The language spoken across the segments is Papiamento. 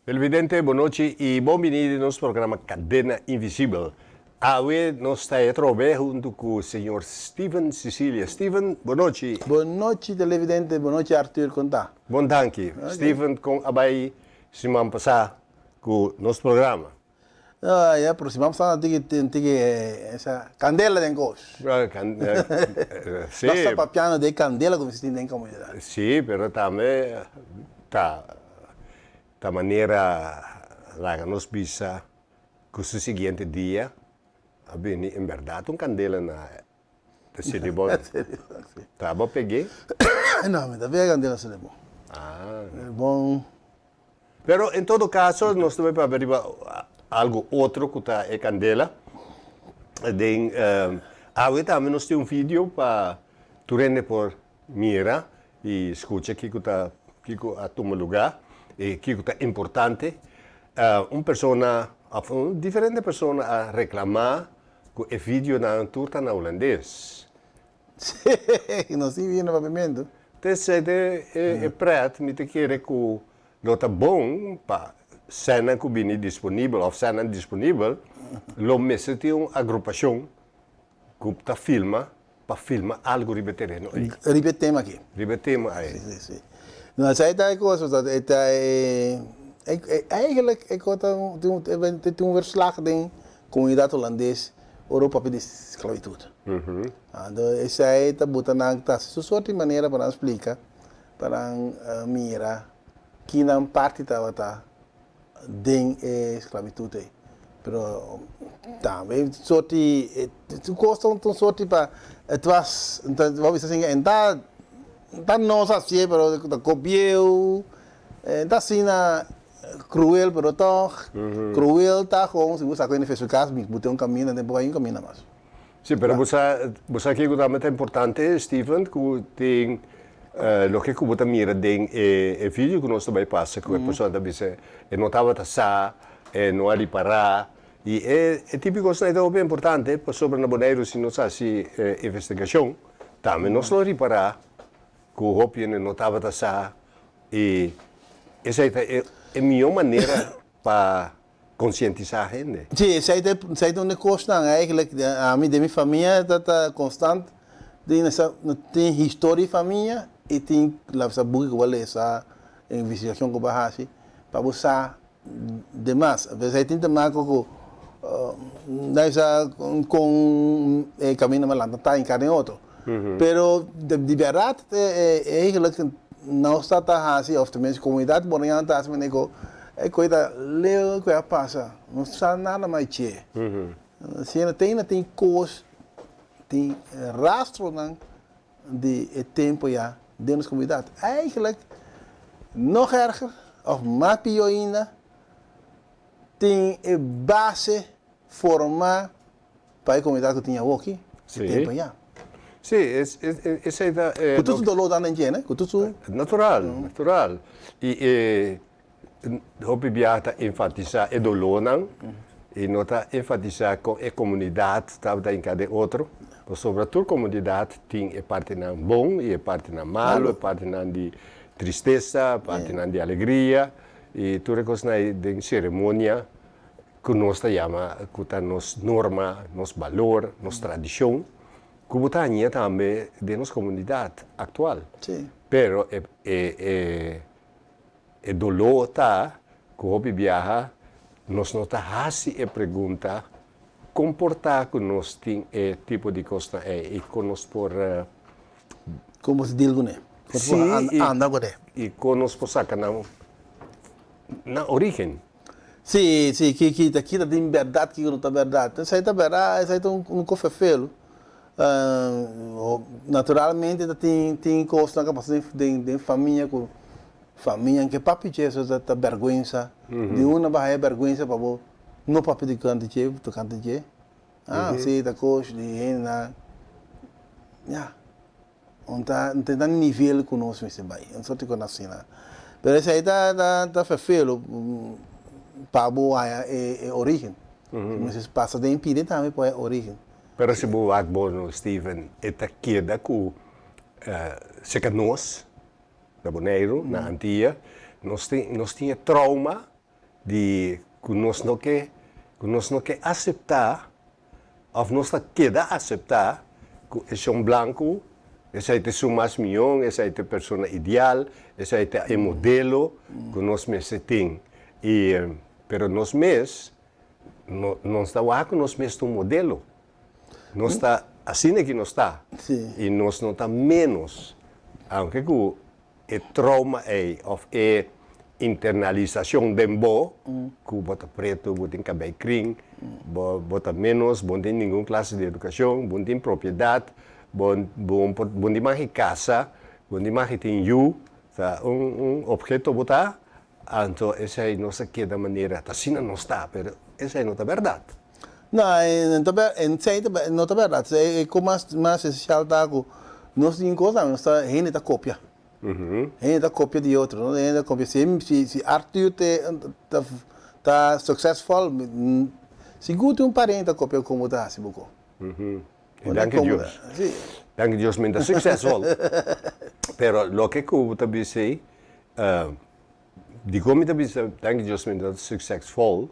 Televidente, bon nochi y bon bini den nos programa Cadena Invisibel. Awe nos ta atrobe hunto cu señor Steven Cecilia. Steven, bon nochi. Bon nochi televidente, bon nochi Arthur, con ta? Bon danki. Steven, con a bay siman pasa cu nos programa? Ah, ya, pero siman pasa nan tin tiki esa candela den cos. Si. Nos ta papiando di e candela cu mester tin den comunidad. Si, pero tambe ta Ta manera laga nos bisa ku su siguiente dia a bini en bèrdat un kandela na e Selibon. Ta bo peg'é? No, mi ta pega kandela Selibon. Ah. Selibon. Pero en todo kaso nos ta bai papia riba algu otro ku ta e kandela. Den awe tambe nos tin un video pa tur hende por mira i skucha kiko ta kiko a tuma lugá i kiko ta importante. Un persona òf un diferente persona a reklamá ku e videonan tur ta na hulandes. Sí, nos tin video na papiamentu. T'esei ta e prèt, mi ta kere ku lo ta bon pa sènnan ku bini disponibel òf sènnan disponibel lo mester tin un agrupashon ku ta filma pa filma algu riba e tereno ei. Riba e tema aki. Riba e tema ei. Si, si, si. No, esei ta e kos, pasobra e ta e, eigenlijk e kos ta un, tin un verslag den komunidat holandes ora bo papia di sklabitut. Anto esei ta buta nan ta hasi su sorti manera pa nan splika, pa nan mira ki nan parti tabata den e sklabitut ei. Pero tambe sorti su kos ta un sorti pa et was bo bisa asin e ta ta nos hasié pero ta kopieu e ta asina kruel pero tòg kruel ta kon si bo sa ku hende fe su kas bo tin un kaminda den bo hay un kaminda mas. Sí, pero bo sa, bo sa kiko tambe ta importante, Steven, ku tin loke ku bo ta mira den e e video ku nos ta bai pasa ku e persona ta bisa e no tabata sa, e no a ripará, i e e tipo di kosnan ei ta hopi importante pasobra na Boneiru si nos hasi investigashon tambe nos lo ripará ku hopi hende no tabata sa i esei ta e e mihó manera pa konsientisá hende. Sí, esei ta esei ta un di kosnan eigenlijk ami den mi famia ta ta konstant den esa tin historia di famia i tin la sa buki ku bo a lesa investigashon ku bo a hasi pa bo sa demas. Esei tin te maka ku kon e kaminda malanta ta hinká den otro. Pero di bèrdat eigenlijk nos ta ta hasi òf tenminste komunidat boneiano ta hasi manera ku e kos ta leu ku a pasa no sa nada mas dje. Asina te tin kos tin rastronan di e tempu ya den nos komunidat. Eigenlijk nog erger òf mas pió ainda tin e base formá pa e komunidat ku tin awoki e tempu ya. Sí, esei ta. Ku tur su doló ta den dje, ne? Ku tur su. Natural, natural. I e hopi biaha ta enfatisá e dolónan i no ta enfatisá kon e komunidat tabata hinká den otro, pasobra tur komunidat tin e partinan bon i e partinan malu, e partinan di tristesa, e partinan di alegria i tur e kosnan ei den seremonia ku nos ta yama ku ta nos norma, nos balor, nos tradishon, ku bo ta haña tambe den nos komunidat aktual. Pero e e e e doló ta ku hopi biaha nos no ta hasi e pregunta kon por ta ku nos tin e tipo di kosnan ei i kon nos por. Kon bo ta deal kuné? Kon bo por anda kuné? I kon nos por saka nan nan orígen. Sí, sí, ki ki ta ki ta tin bèrdat, kiko no ta bèrdat. Esei ta bèrdat, esei ta un kos ferfelu. Naturalmente ta tin tin kosnan ku a pasa den den famia ku famianan ke papia dje eso ta bèrgwensa. Di unda bo a haña bèrgwensa pa bo no papia di kante dje, tokante dje? Ah, sí, ta kos di hendenan, ya. Un ta un ta nivel ku nos mester bai, un sorti ku asina. Pero esei ta ta ta ferfelu pa bo haña e e origen. Bo mester pasa den pide tambe pa haña origen. Pero si bo wak bo no Steven, e ta keda ku serka nos na Boneiru, na Antia, nos tin nos tin e trauma. di ku nos no ke ku nos no ke aseptá òf nos ta keda aseptá ku e shon blanku esei ta esun mas mion, esei ta e persona ideal, esei ta e modelo ku nos mester tin. I pero nos mes no nos ta wak ku nos mes ta un modelo. Nos ta asina ki nos ta i nos no ta ménos aunke ku e trauma ei of e internalisacion den bo cu bo ta preto, bo tin cabey crin, bo bo ta menos, bo no tin ningun clase di educacion, bo no tin propiedad, bo bo por bo no tin mag di casa, bo no tin mag di tin yu, ta un un obheto bo ta, anto esei nos a keda manera ta asina nos ta, pero esei no ta berdad. No, e no ta esei no ta berdad. E cos mas mas esencial ta cu nos tin cos tambe, nos ta hende ta copia. Hende ta copia di otro, no? Hende ta copia. Si si si Arthur te ta ta succesvol, sigur tin un parente ta copia con bo ta haci bo con. Y danki Dios. Danki Dios mi ta succesvol. Pero loke cu bo ta bisa ei, dicon mi ta bisa danki Dios mi ta succesvol?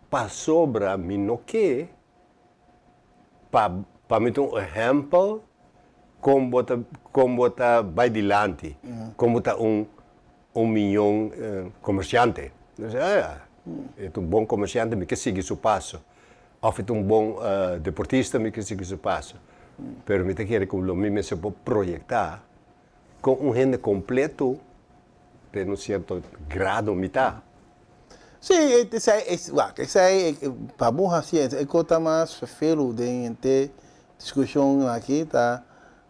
Pasobra mi no ke pa pa mi ta un ehèmpel kon bo ta kon bo ta bai dilanti, kon bo ta un un miyon komersiante. Mi bisa, ah, e ta un bon komersiante, mi ke sigui su paso. Òf e ta un bon deportista, mi ke sigui su paso. Pero mi ta kere ku lo mi mester por proyektá kon un hende kompleto den un sierto grado mi ta. Sí, esei, wak, esei pa bo hasi e kos ta mas fefelu den henter diskushon aki ta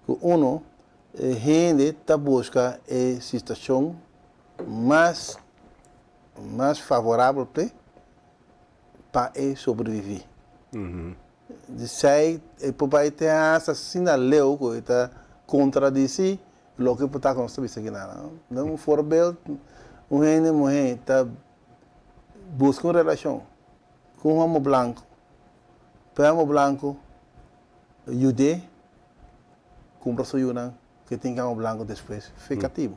ku uno e hende ta buska e situashon mas mas favorabel p'e pa e sobreviví. Esei e por bai te hasta asina leu ku e ta kontradisí Loke por ta ku nos ta bisa kinan. Den un voorbeeld, un hende muhé ta buska un relashon ku un homo blanku, pero e homo blanku yud'é kumpra su yunan ku e tin ku e homo blanku despues fe katibu.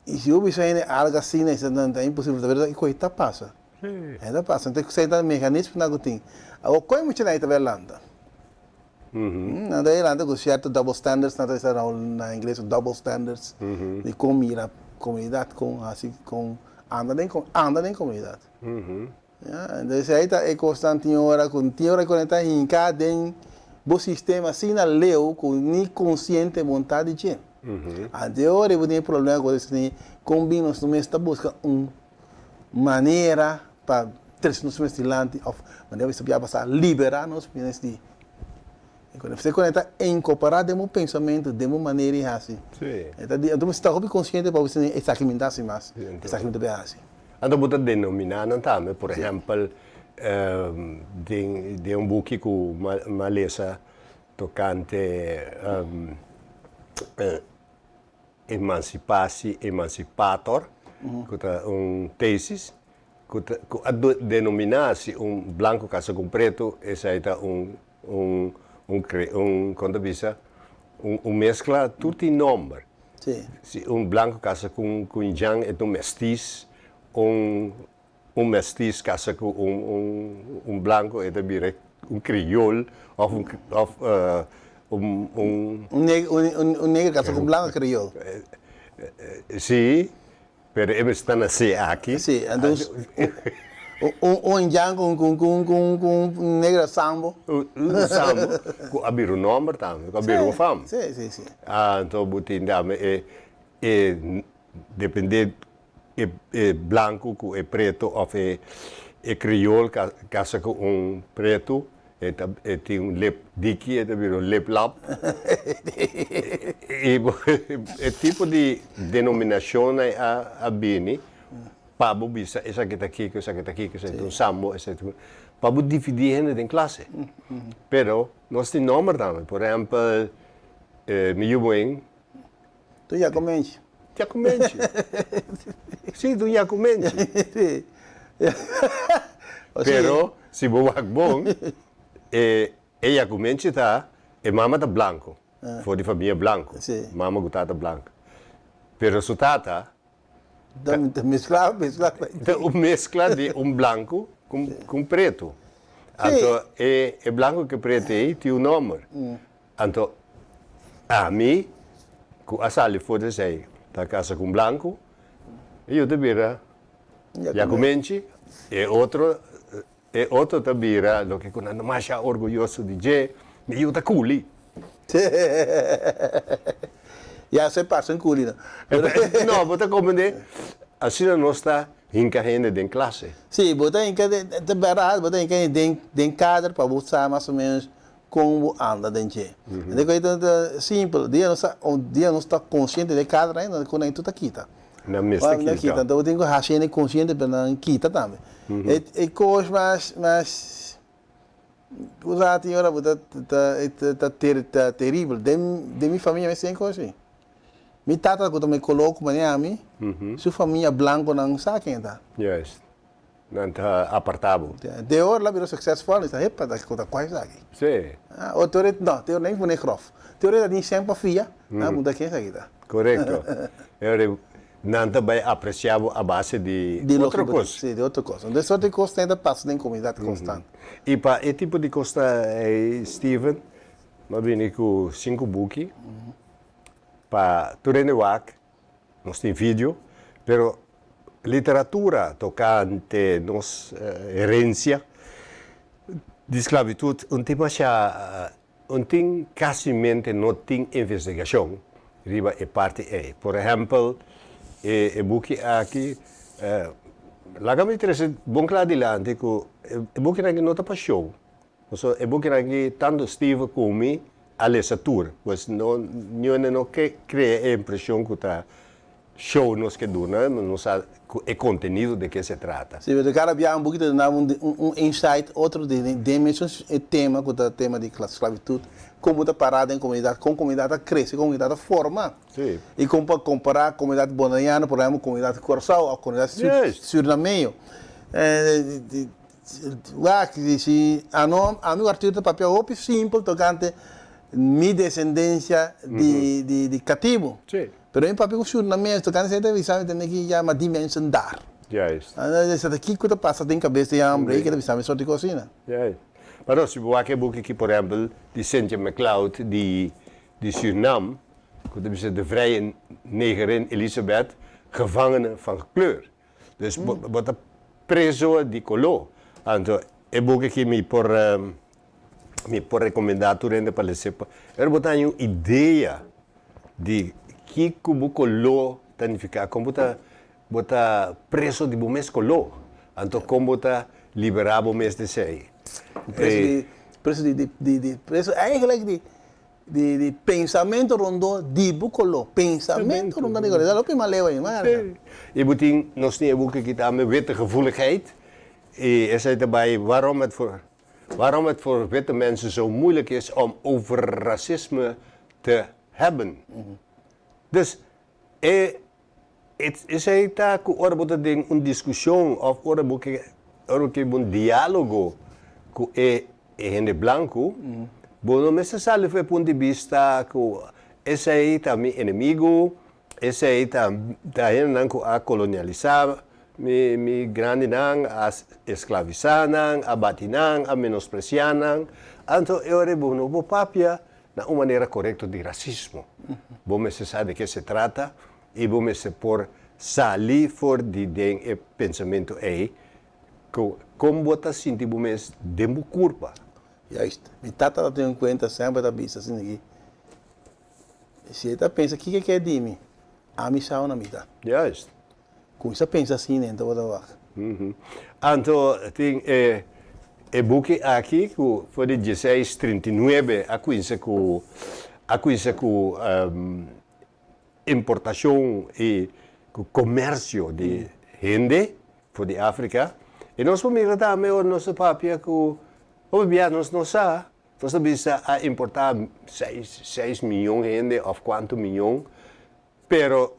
I si bo bisa hende algu asina, esei ta imposibel, ta berdad i koe ta pasa. E ta pasa. Enton esei ta e meganismonan ku tin. Awor koe muchanan ei ta bai lanta? Nan ta lanta ku sierto double standards, nan ta bisa na ingles double standards, di kon mira komunidat, kon hasi, kon anda den anda den komunidat. Ya, entonces esei ta e kosnan tin ora ku tin ora ku nan ta hinka den bo sistema asina leu ku ni konsiente bo no ta di dje. Ante ora bo tin e problema ku bo ta bisa kon bin nos mes ta buska un manera pa trese nos mes dilanti of manera bo bisa pasá liberá nos mes di e kos. Mester konekta inkorporá den bo pensamentu, den bo manera di hasi. E ta di, anto bo ta hopi konsiente pa bo bisa esaki mi no ta hasi mas, esaki mi ta bin hasi. Anto bo ta denominá nan tambe, por ehèmpel den den un buki ku m'a lesa tokante Emancipatie, emancipator, ku ta un tesis ku ta ku a denominá si un blanku kasa ku un pretu esei ta un un un kre un kon ta bisa un un meskla tur tin nòmber. Si un blanku kasa ku un ku un jan e ta un mestis, un Un mestis kasa ku un un un blanku e ta bira un kriol òf un òf un un. Un neg un un negro kasa ku un blanku kriol. Si, pero e mester ta nasé aki. Si, entonces un un indian ku ku ku ku ku un negro sambo. Un sambo ku a bira un nòmber tambe, ku a bira un fam. Si, si, si. Anto bo tin tambe e e depende E blanku ku e pretu òf e kriol kasa ku un pretu e ta e tin un lip diki e ta bira un lip lap. I e tipo di denominashonnan ei a bini pa bo bisa esaki ta kiko esaki ta kiko esaki ta un sambo esaki ta un pa bo dividí hende den klase. Pero nos tin nòmber tambe por ehèmpel mi yu buen. Tu yakumenchi. Yakumenchi. Si, tu yakumenchi. Si. Pero, si bo wak bon, e e yakumenchi ta, e mama ta blanko, for di famia blanko. Si. Mama ku tata blanko. Pero su tata. Ta mezcla, mezcla. Ta un mezcla di un blanco cu un preto. Anto e e blanco cu e preto ei tin un nomber. Anto ami cu a sali for di esei ta casa cu un blanco e yu ta bira Yacumenchi, e otro e otro ta bira loke cu nan ta masha orguyoso di dje, mi yu ta culi. Ya se pasa un culi no. No, bo ta comprende? Asina nos ta hinca hende den clase. Si, bo ta hinca den, ta berdad, bo ta hinca hende den den kader pa bo sa mas o menos con bo anda den dje. Ende cu ta ta simpel, dia nos ta dia nos ta consciente den e kader ainda, cu nan tur ta kita. Nan mester kita. Anto bo tin cu haci hende consciente pa nan kita tambe. E e cos mas mas Un rato y ora bo ta ta ta teribel. Den den mi famia mes tin cos así. Mi tata cu ta me colo cu manera ami, su famia blanconan sa ken e ta. Juist. Nan ta aparta bo. De ora el a bira succesvol, mi sa, hepa, ta cu ta cuai esaki. Sí. O te ora, no, te ora nan pone grof. Te ora e ta tin cen pa fia, nan a puntra ken esaki ta. Correcto. E ora Nan ta bai aprecia bo a base di otro cos. Si, di otro cos. Entonces soort di cos ta pasa den comunidad constant. Y pa e tipo di cos ta ey, Steven, mi a bini cu cinco buki pa tur hende wak. Nos tin video, pero literatura tocante nos herencia di sclavitud un tin masha Un tin casimente no tin investigacion riba e parti ey. Por ehempel, e e buki aki, laga mi trece bon cla dilanti cu e bukinan aki no ta pa show. Pasobra e bukinan aki tanto Steve cu mi a lesa tur. Pues no, niun hende no ke crea e impresion cu ta show nos ke duna, nos sa cu e contenido de ke se trata. Si, pero cada biaha un buki ta duna un un insight otro den den mesun e tema cu ta tema di sclavitud, con bo ta para den comunidad, con comunidad ta crece, con comunidad ta forma. Si. Y con pa compara comunidad Bonaiano, por ehempel, comunidad Curaçao of comunidad Surinameño. Wak, si ano ami cu Arturo ta papia hopi simpel tocante mi descendencia di di di catibo. Si. Pero mi papia ku shur na mes tokante esei ta bisa mi tende ki yama di mensen daar. Juist. Esei ta kiko ta pasa den kabes di hambre ei ke ta bisa mi sorti kos asina. Juist. Pero si bo wak e buki aki por ehempel di Cynthia McLeod di di Surinam ku ta bisa De vrije negerin Elisabeth, gevangene van kleur. Dus bo bo ta preso di koló. Anto e buki aki mi por mi por rekomendá tur hende pa lese pa pero bo ta haña un idea di kiko bo koló ta nifiká, kon bo ta bo ta preso di bo mes koló, anto kon bo ta liberá bo mes di esei. Preso di preso di di di preso eigenlijk di di di pensamento rondó di bo koló, pensamento rondó di koló, esei ta loke mi a leu ayi, mara. I bo tin, nos tin e buki aki tambe, Witte Gevoeligheid, i esei ta bai waarom het voor Waarom het voor witte mensen zo moeilijk is om over racisme te hebben. Dus e esei ta ku ora bo ta den un diskushon òf ora bo ke ora bo ke un diálogo ku e e hende blanku, bo no mester sali for e punto di bista ku esei ta mi enemigu, Esei ta ta hendenan ku a kolonialisá mi mi grandinan, a esklavisá nan, a bati nan, a menospresiá nan. Anto e ora ei bo no por papia na un manera korekto di rasismo. Bo mester sa di ke se trata i bo mester por sali for di den e pensamentu ei ku kon bo ta sinti bo mes den bo kurpa. Juist. Mi tata ta tene un kuenta semper ta bisa asina aki. Si e ta pensa kiko e ke di mi, ami sa unda mi ta. Juist. Kuminsa pensa asina en tabata wak. Anto tin e e buki aki ku for di dieseis trinta i nuebe a kuinsa ku a kuinsa ku importashon i ku komersio di hende for di Afrika. I nos por mira tambe ora nos ta papia ku hopi bia nos no sa. Nos ta bisa a importá seis, seis miyon hende òf kuantu miyon, pero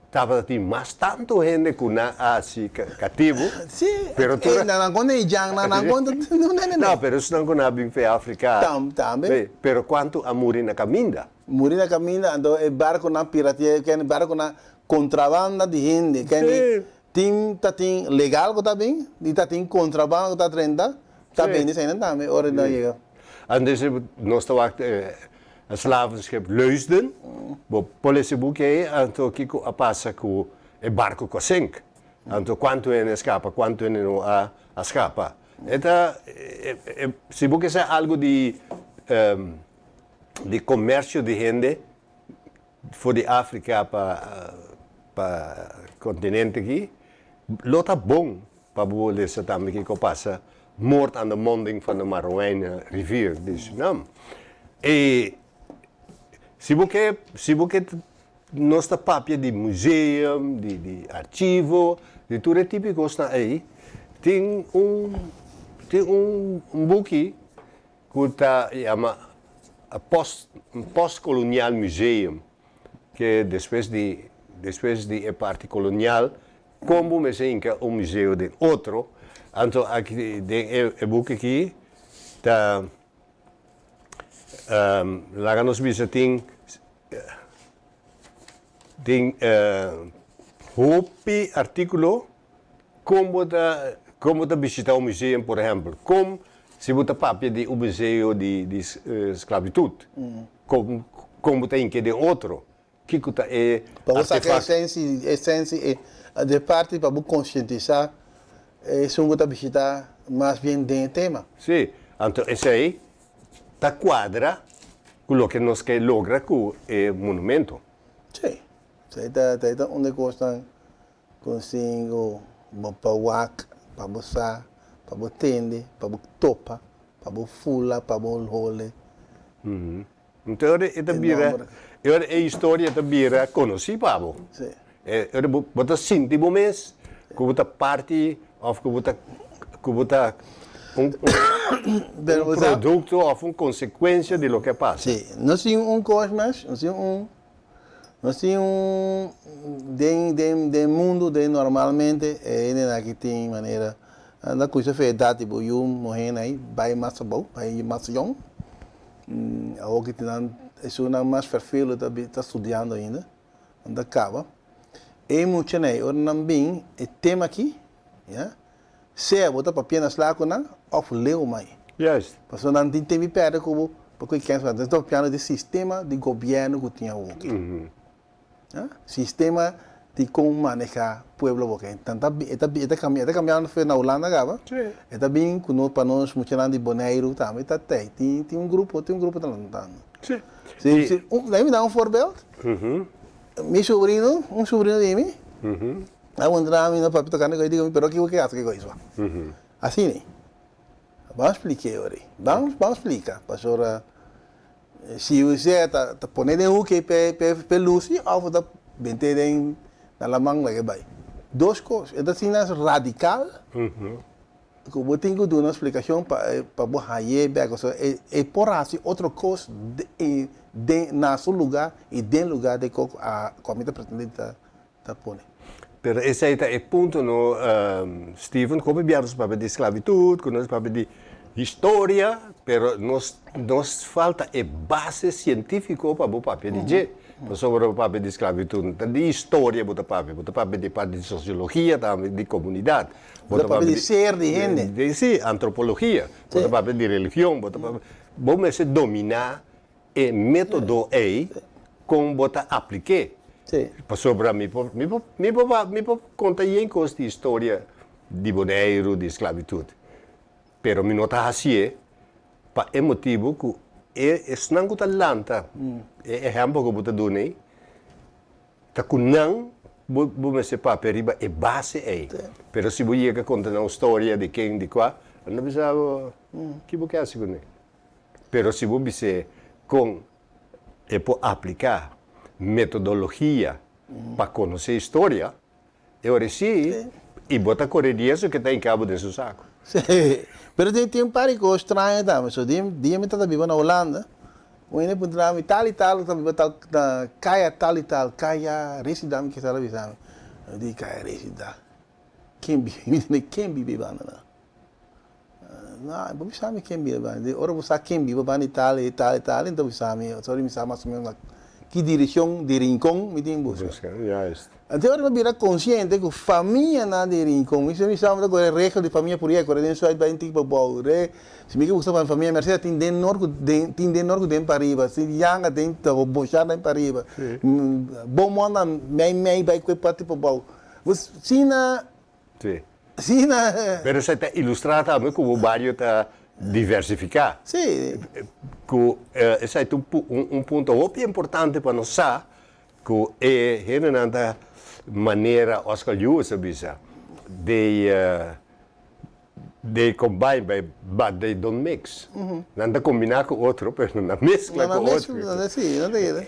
tabata tin mas tantu hende ku nan a hasi katibu. Sí, Pero tur eh, nan a konta e jan, nan a konta, no, no, no. No, pero esnan ku nan a bin fe Afrika. Tam, tambe. Pero kuantu a muri na kaminda? Muri na kaminda, anto e barkunan piratea, ken barkunan. Kontrabanda di hende. Kende tin ta tin legal ku ta bin i ta tin kontrabanda ku ta drenta ta bende eseinan tambe ora nan yega. Antes nos ta wak e slavenschip Leusden, bo por lesa e buki ei, anto kiko a pasa ku e barko ku a sink, anto kuantu hende a skapa, kuantu hende no a skapa. E ta, si bo ke sa algu di di komersio di hende for di Afrika pa pa kontinente aki, lo ta bon pa bo lesa tambe kiko pasa Moord aan de monding van de Marowijne rivier di Surinam. E si bo ke si bo ke nos ta papia di museum, di di archivo, di tur e tipo di kosnan ei, tin un tin un buki ku ta yama Post Postkolonial Museum, ke despues di despues di e parti kolonial kon bo mester hinka un museo den otro. Anto aki den e buki aki ta laga nos bisa tin tin hopi artíkulo Kon bo ta kon bo ta bishita un museum por ehempel? Kon si bo ta papia di un museo di di sklabitut kon kon bo ta hinke den otro? Kiko ta e Pa bo saka artefakto? esensi esensi e de parti pa bo konsientisá esun ku ta bishita mas bien den e tema. Sí, anto esei ta kuadra ku loke nos ke logra ku e monumento. Sí, esei ta esei ta un di e kosnan Konsigo bo pa wak, pa bo sa, pa bo tende, pa bo topa, pa bo fula, pa bo hole. Enton e ora e ta bira, e ora e historia ta bira konosí pa bo. Sí. E ora bo bo ta sinti bo mes ku bo ta parti òf ku bo ta ku bo ta un un produkto òf un konsekuensia di loke a pasa. Sí. Nos tin un kos mas, nos tin un Nos tin un den den den mundu den normalmente e hendenan aki tin manera nan cuminsa fe edad di bo yu muhernan ahi bay mas abou bay mas yong awor ki nan esunnan mas ferfelu ta ta studiando ainda nan ta caba e muchanan ahi ora nan bin e tema aki ya Sea bo ta papia na sla ku nan òf leu mai. Juist. Pasobra nan tin tempi pèrdè ku bo pa ku e kèns nan ta papiando di sistema di gobièrnu ku tin awoki. Sistema di kon manehá pueblo awoki. Nan ta e ta e ta kambia e ta kambiando fe na Hulanda kaba. E ta bin ku nos pa nos muchanan di Boneiru tambe ta tei. Tin tin un grupo tin un grupo ta lantando. Si. Si si un mi da un voorbeeld. Mi sobrino un sobrino di mi. A puntra mi no papia tocando koe, digo mi, pero kico ke haci ke koe Asina, ban spliké ora ei, ban ban splika, pasobra si usted ta ta pone den hoek p'e p'e luci of ta bent'é den na laman laga e bai. Dos kos, e ta asina radical ku bo tin ku duna splikashon pa pa bo hañ'é bèk, pasobra e e por hasi otro kos den na su luga i den luga di ku a ku ami ta pretendé di ta ta pone. Pero esei ta e punto no Steven, hopi bia nos papia di sclavitud, cu nos papia di historia, pero nos nos falta e base cientifico pa bo papia di dje. Pasobra bo papia di sclavitud no ta di historia bo ta papia, bo ta papia di parti di sociologia tambe, di comunidad. Bo ta papia di ser di hende. Di si, antropologia. Bo ta papia di religion, bo ta papia, bo mester domina E metodo ei kon bo ta aplik'é. Pasobra mi por mi por mi por mi por konta yen kos di historia di Boneiru, di sklabitut, pero mi no ta hasié pa e motibu ku e esnan ku ta lanta e ehèmpel ku bo ta duna ei ta ku nan bo bo mester papia riba e base ei. Pero si bo yega konta nan un storia di ken di kua, nan ta bisa bo ki bo ke hasi kuné. Pero si bo bis'é kon e por apliká metodologia pa konosé historia, e ora sí i bo ta kore riesgo ke ta hinká bo den su saku. Sí, pero tin tin un par di kos straño tambe. So dia dia mi tabata biba na Hulanda, un hende puntra mi tal i tal ta biba tal na kaya tal i tal, kaya Resida mi kisa a bisa mi. Mi di kaya Resida, ken biba, mi di ken biba ei banda nan? No, bo bisa mi ken biba banda. Ora bo sa ken biba banda di tal i tal i tal, enton bo bisa mi, sorry mi sa mas o menos na ki direccion di Rincon mi tin busca. Busca, juist. Anto ora mi a bira konsiente ku famianan di Rincon, mi mi sa ta kore regla di famia por kore den Zuid bai tin pabou, re si mi ke buska famia Mercedes tin den nort ku den tin den nort ku den pariba, si Yanga den ta Boshar den pariba, Beaumont mei mei bai kue parti pabou. Pues sina Sí. sina. Pero esei ta ilustrá tambe ku bo bario ta diversifiká. Sí. Ku esei ta un un punto hopi importante pa nos sa Ku e hendenan ta manera Oscar Lewis a bisa, they they combine by but they don't mix. Nan ta kombiná ku otro pero nan a meskla ku otro.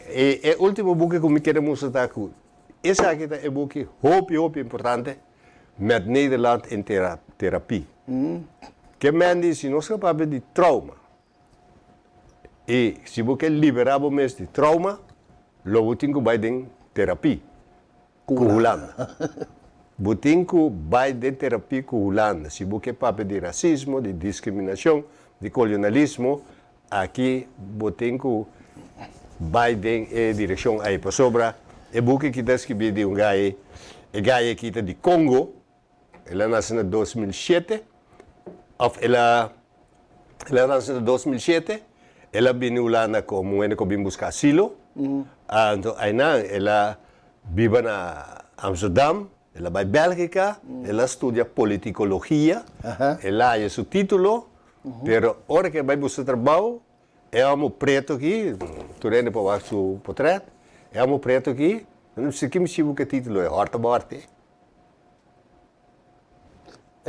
E e ultimo buki ku mi kere mustra ta ku esaki ta e buki hopi hopi importante Met Nederland in Therapie. Ke men di si nos ta papia di trauma I si bo ke liberá bo mes di trauma, lo bo tin ku bai den terapia ku Hulanda. Bo tin ku bai den terapia ku Hulanda. Si bo ke papia di rasismo, di diskriminashon, di kolonialismo, aki bo tin ku bai den e direkshon ei. Pasobra e buki aki ta skibí di un gai, e gai aki ta di Kongo, El a nase na 2007, òf el a el a nase na 2007, el a bini Hulanda komo un hende ku a bin buska asilo. Anto einan el a biba na Amsterdam, el a bai Bèlgika, el a studia politikologia, el a haña su título, pero ora ku el bai buska trabou, e homo preto aki, tur hende por wak su potrèt, e homo preto aki, no si ki mi sibi ku e título e hòrta bòrti.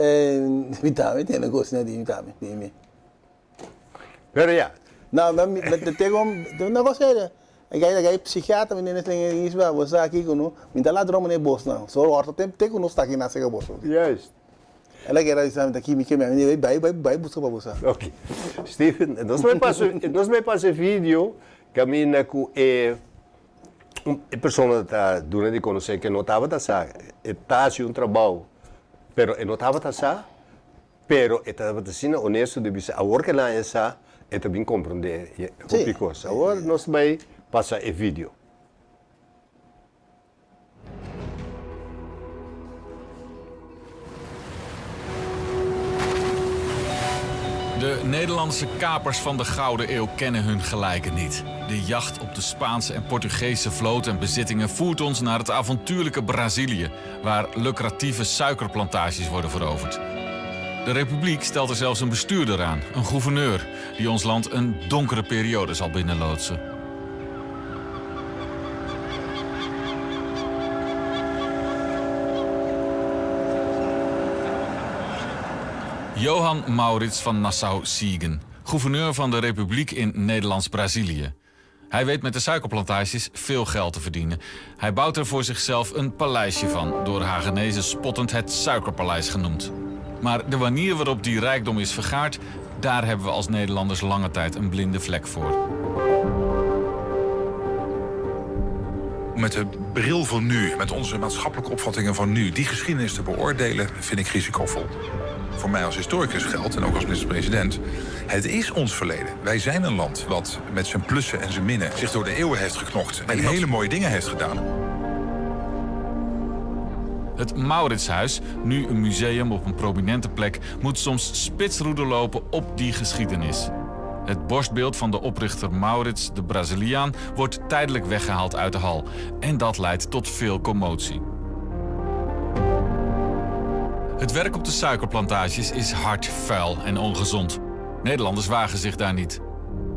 Mi tambe tene cos na di mi tambe, di mi. Pero ya. No, no, mi te tengo una cosa seria. Gai gai psikiatra mi nene ten isba bo sa kiko no. Mi ta ladron mane bos nan. So horta tem te ku nos ta aki na sega boso. Juist. Ela kera bisa mi ta ki mi ke mi mi bai bai bai buska pa bo sa. Ok. Steven, nos bai pasa nos bai pasa e video kaminda ku e E persona ta duna di konosé ke no tabata sa, e ta hasi un trabou, pero e no tabata sa, pero e tabata asina honesto di bisa awor ke nan e sa, e ta bin komprondé hopi kos. Awor nos bai pasa e video. De Nederlandse kapers van de Gouden Eeuw kennen hun gelijke niet. De jacht op de Spaanse en Portugese vloot en bezittingen voert ons naar het avontuurlijke Brazilië, waar lucratieve suikerplantages worden veroverd. De Republiek stelt er zelfs een bestuurder aan, een gouverneur, die ons land een donkere periode zal binnenloodsen. Johan Maurits van Nassau-Siegen, gouverneur van de Republiek in Nederlands-Brazilië. Hij weet met de suikerplantages veel geld te verdienen. Hij bouwt er voor zichzelf een paleisje van, door Hagenezen spottend het Suikerpaleis genoemd. Maar de manier waarop die rijkdom is vergaard, daar hebben we als Nederlanders lange tijd een blinde vlek voor. Met de bril van nu, met onze maatschappelijke opvattingen van nu, die geschiedenis te beoordelen, vind ik risicovol. Voor mij als historicus geldt, en ook als minister-president, het is ons verleden. Wij zijn een land wat met zijn plussen en zijn minnen zich door de eeuwen heeft geknokt en hele mooie dingen heeft gedaan. Het Mauritshuis, nu een museum op een prominente plek, moet soms spitsroede lopen op die geschiedenis. Het borstbeeld van de oprichter Maurits de Braziliaan wordt tijdelijk weggehaald uit de hal. En dat leidt tot veel commotie. Het werk op de suikerplantages is hard, vuil en ongezond. Nederlanders wagen zich daar niet.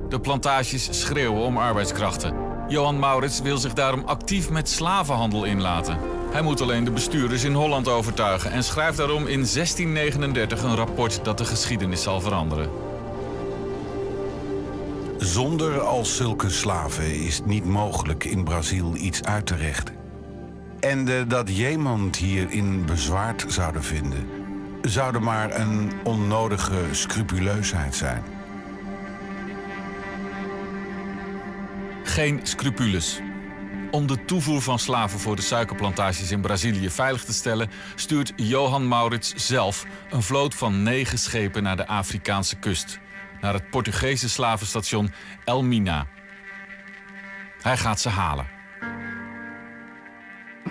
De plantages schreeuwen om arbeidskrachten. Johan Maurits wil zich daarom actief met slavenhandel inlaten. Hij moet alleen de bestuurders in Holland overtuigen en schrijft daarom in 1639 een rapport dat de geschiedenis zal veranderen. Zonder al zulke slaven is het niet mogelijk in Brazil iets uit te rechten. En de, dat jemand hierin bezwaard zouden vinden, zouden maar een onnodige scrupuleusheid zijn. Geen scrupules. Om de toevoer van slaven voor de suikerplantages in Brazilië veilig te stellen, stuurt Johan Maurits zelf een vloot van negen schepen naar de Afrikaanse kust, naar het Portugese slavenstation Elmina. Hij gaat ze halen.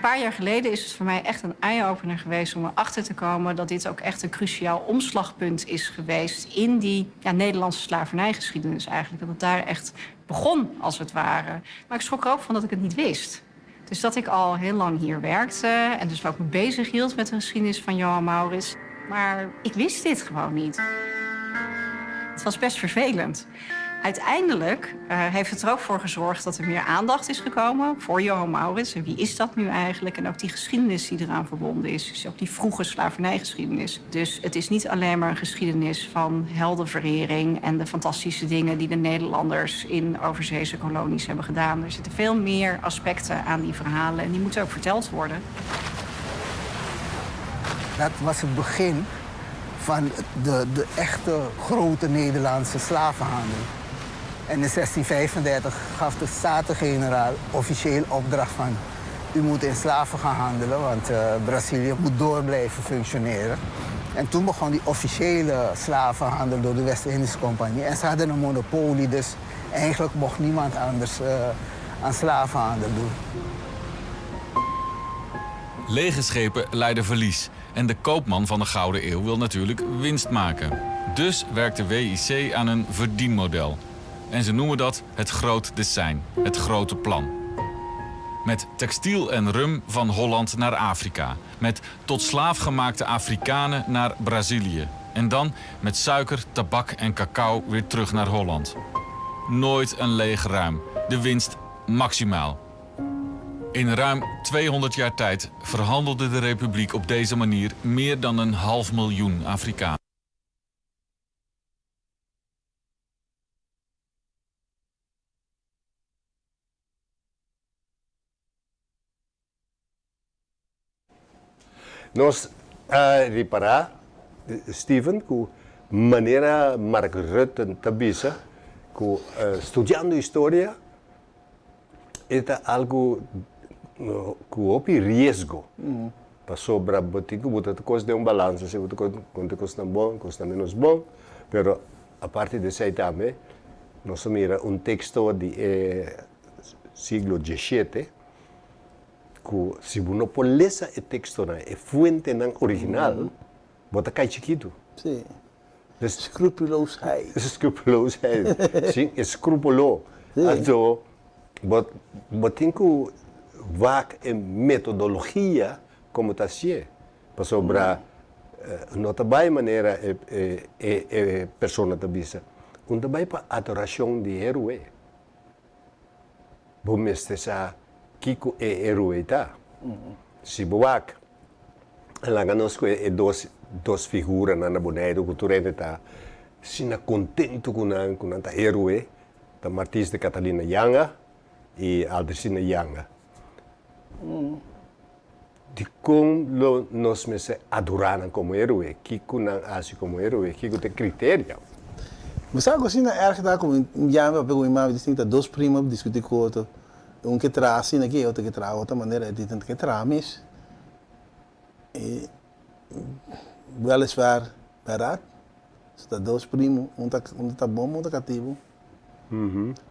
paar jaar geleden is het voor mij echt een eye-opener geweest om erachter te komen dat dit ook echt een cruciaal omslagpunt is geweest in die ja, Nederlandse slavernijgeschiedenis eigenlijk. Dat het daar echt begon, als het ware. Maar ik schrok er ook van dat ik het niet wist. Dus dat ik al heel lang hier werkte en dus ook me bezig hield met de geschiedenis van Johan Maurits. Maar ik wist dit gewoon niet. Het was best vervelend. Uiteindelijk eh, heeft het er ook voor gezorgd dat er meer aandacht is gekomen voor Johan Maurits. En wie is dat nu eigenlijk? En ook die geschiedenis die eraan verbonden is. Dus ook die vroege slavernijgeschiedenis. Dus het is niet alleen maar een geschiedenis van heldenverering en de fantastische dingen die de Nederlanders in overzeese kolonies hebben gedaan. Er zitten veel meer aspecten aan die verhalen en die moeten ook verteld worden. Dat was het begin van de, de echte grote Nederlandse slavenhandel. En in 1635 gaf de Staten-Generaal officieel opdracht van... u moet in slaven gaan handelen, want eh, Brazilië moet door blijven functioneren. En toen begon die officiële slavenhandel door de West-Indische Compagnie. En ze hadden een monopolie, dus eigenlijk mocht niemand anders eh, aan slavenhandel doen. Lege schepen leiden verlies. En de koopman van de Gouden Eeuw wil natuurlijk winst maken. Dus werkt de WIC aan een verdienmodel. En ze noemen dat het groot design, het grote plan. Met textiel en rum van Holland naar Afrika. Met tot slaaf gemaakte Afrikanen naar Brazilië. En dan met suiker, tabak en cacao weer terug naar Holland. Nooit een leeg ruim. De winst maximaal. In ruim 200 jaar tijd verhandelde de Republiek op deze manier meer dan een half miljoen Afrikanen. Nos a ripará, Steven, ku manera Mark Rutte ta bisa ku studiando historia e ta algu ku hopi riesgo pasobra bo tin ku buta tur kos den un balansa, si bo ta konta kosnan bon, kosnan menos bon, pero aparte di esei tambe nos a mira un teksto di e siglo diesshete ku si bo no por lesa e tekstonan, e fuentenan original, bo ta kai chikitu. Sí. Dus, Scrupuloosheid. Scrupuloosheid. Sin escrúpulo. Sí. Anto, bo, bo tin ku wak e metodologia komo ta hasié. Pasobra no ta bai manera e, e, e, e persona ta bisa. Un ta bai pa adorashon di héroe. Bo mester sa kiko e héroe ta. Si bo wak, laga nos ku e dos dos figuranan na Boneiru ku tur hende ta asina kontentu ku nan, ku nan ta héroe, ta Martins de Catalina Janga i Aldersina Janga. Dikon lo nos mester adorá nan komo héroe? Kiko nan hasi komo héroe? Kiko ta e kriterio? Bo sa ku asina erg ta ku mi yama papia ku mi mami distinto ta dos primo ap diskuti ku otro. Un ke traha asina aki e otro ke traha otro manera e di tanto ke traha mes. E weliswaar bèrdat so ta dos primo un ta un ta bon un ta katibu.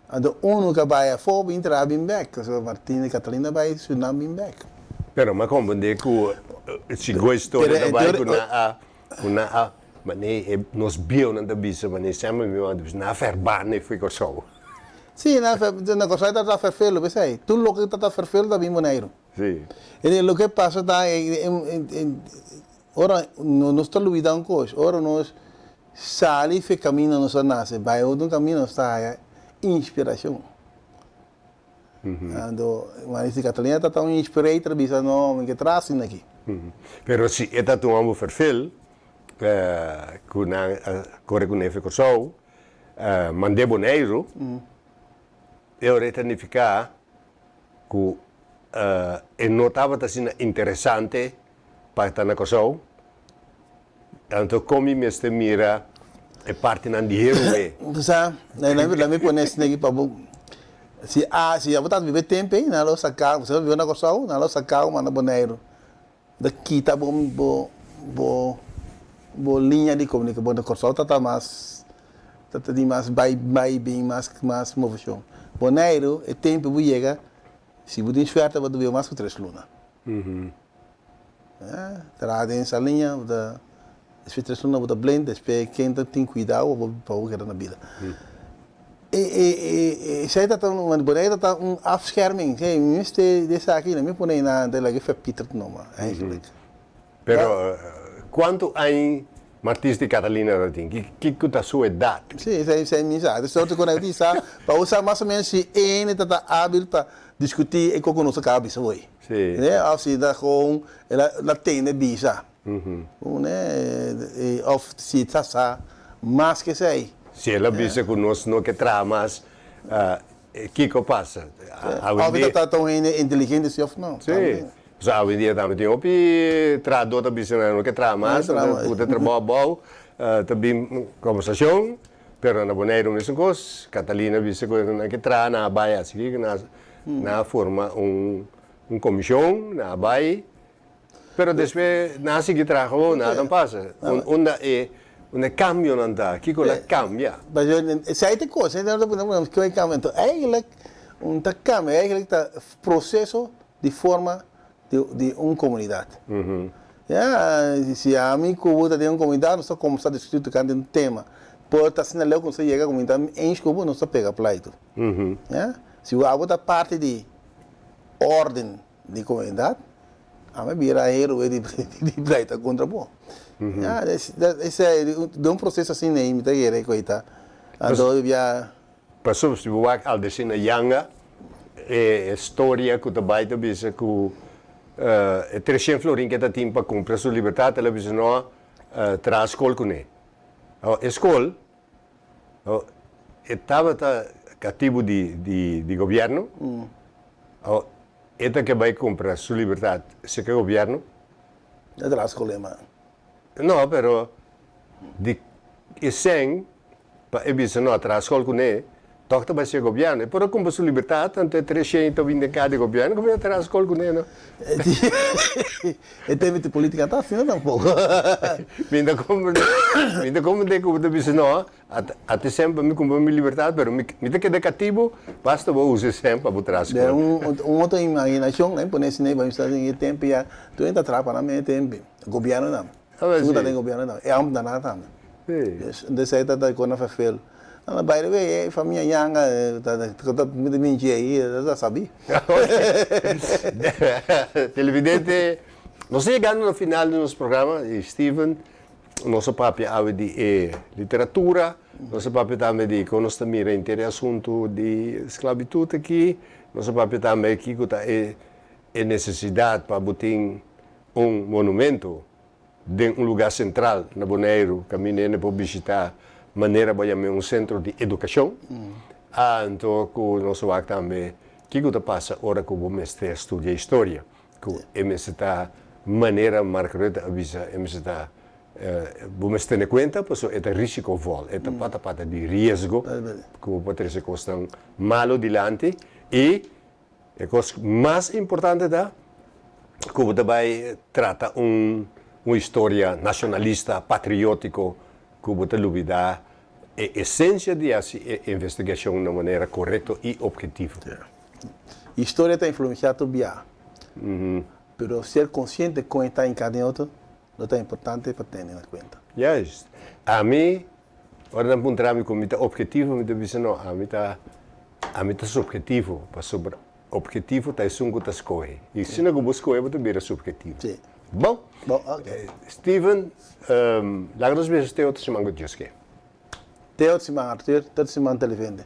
Anto unu ka bai afó bin traha bin bèk, pasobra Martina i Catalina bai Surinam bin bèk. Pero m'a komprendé ku sigo e storia ta bai ku nan a ku nan a manera e nos bieunan ta bisa manera semper mi mama ta bisa nan a ferbane fo'i Kòrsou. Sí, nan a na Kòrsou e tabata ferfelu p'esei. Tur loke tabata ferfelu ta bin Boneiru. Sí. E loke pasa ta ora nos ta lubida un kos, ora nos Sali fe kaminda nos a nase, bai otro kaminda nos ta haya inspirashon. Anto, Maria Catalina ta ta un inspirator bisa no, mi ke traha asina aki. Pero si e ta tuma bo ferfil, ku nan a kore ku nefe Kòrsou, mand'é Boneiru, e ora e ta nifiká ku e no tabata asina interesante pa ta na Kòrsou. Anto kon mi mester mira e partinan di heroe? Bo sa, la mi pone esaki aki pa bo, si a si abo tabata biba e tempu ei, nan lo saka bo, si abo biba na Kòrsou, nan lo saka bo manda Boneiru. Ta kita bo bo bo bo liña di komunika, bo na Kòrsou ta ta mas ta ta tin mas bai bai bin, mas mas moveshon. Boneiru e tempu bo yega, si bo tin suerte bo ta biba mas ku tres luna. Ya, traha den saliña, bo ta despues tres luna bo ta blind, despues ken ta tin kuidao bo pa bo keda na bida. E e e esei ta ta un Bonaire ta ta un afscherming, si mi mester di esaki no mi pone nan ta laga verpiterd numa eigenlijk. Pero kuantu aña Martis di Catalina ta tin? Kiko ta su edat? Si, esei mi sa. Esei otro ku mi sa, pa bo sa mas o menos si ene ta ta abil pa diskutí e kos ku nos a kaba bisa hoy. Si. Of si ta gewoon el a tende bisa. Of si ta sa mas ku esei. Si el a bisa ku nos no ke traha mas, kiko pasa? Of e ta ta un hende inteligente si of no. Si. Pasobra awendia tambe tin hopi trahadó ta bisa nan no ke traha mas, nan ta puta trabou abou, ta bin kombersashon, pero na Boneiru mesun kos, Catalina bisa ku nan ke traha nan a bai asiki ku nan a forma un komishon, nan a bai, pero despues nan a sigui traha gewoon, nada a pasa. Unda e unda e kambionan ta? Kiko la kambia? Esei ta e kos, kiko a kambia? Enton eigentlik un ta kambia, eigentlik ta proseso di forma di un komunidat. Ya, si ami ku bo ta den un komunidat, nos ta kuminsá diskutí tokante un tema. Por ta asina leu ku nos ta yega komunidat eens ku bo, nos ta pega pleitu. Ya, si abo ta parti di órden di komunidat, ami a bira héroe di pleita kontra bo. Ya, esei, den un proseso asina ei mi ta kere ku ei ta. Anto ya. Pasobra si bo wak Aldesina Yanga, e storia ku ta bai ta bisa ku e treshen florin ke ta tin pa kumpra su libertat, el a bisa no traha skol kuné. Awor e skol, e tabata katibu di gobièrnu, awor e ta ke bai kumpra su libertat serka gobièrnu. E traha skol ei man. No, pero di e sèn Pa e bisa no a traha skol kuné, tòg ta bai ser gobièrnu. E por a kumpra su libertat, anto e treshen ta bini den kar di gobièrnu ku a traha skol kuné no. E tema di politica ta asina tampoco. Mi ta komprendé, mi ta komprendé ku bo ta bisa no, ata semper mi kumpra mi libertat, pero mi ta keda katibu, basta bo usa e sèn pa bo traha skol. Den un otro imaginashon, nan pone asina pa mi sa den e tempu ya, tur hende ta traha pa nan mei tempu, gobièrnunan. Tur ta den gobièrnunan, e ambtenaar tambe. Dus esei ta ta kona verveel. By the way, e famia Yanga ta ta minchi ei, ta sabi. Televidente, nos ta yegando na final di nos programa y Steven, nos a papia awe di e literatura, nos a papia tambe di con nos ta mira henter e asunto di sclavitud aki, nos a papia tambe kico ta e necesidad pa bo tin un monumento den un lugá sentral na Boneiru kaminda hende por bishitá manera bo yam'é un sentro di edukashon. Anto ku nos wak tambe kiko ta pasa ora ku bo mester studia historia, ku e mester ta manera Mark Rutte a bisa e mester ta bo mester tene kuenta pasobra e ta risikovol, e ta pata pata di riesgo ku bo por trese kosnan malu dilanti i E kos mas importante ta ku bo ta bai trata un un historia nashonalista, patriótiko, ku bo ta lubidá e esensia di hasi e investigashon na manera korekto i ophetivo. Historia ta influensiá tur bia, pero ser konsiente kon e ta hinká den otro lo ta importante pa tene na kuenta. Juist. Ami, ora nan puntra mi ku mi ta ophetivo, mi ta bisa no, ami ta Ami ta subhetivo, pasobra obhetivo ta esun ku ta skohe. I asina ku bo skohe bo ta bira subhetivo. Sí. Bon. Bon, ok. Steven, laga nos bisa te otro siman ku Dios ke. Te otro siman, Arthur. Te otro siman, televende.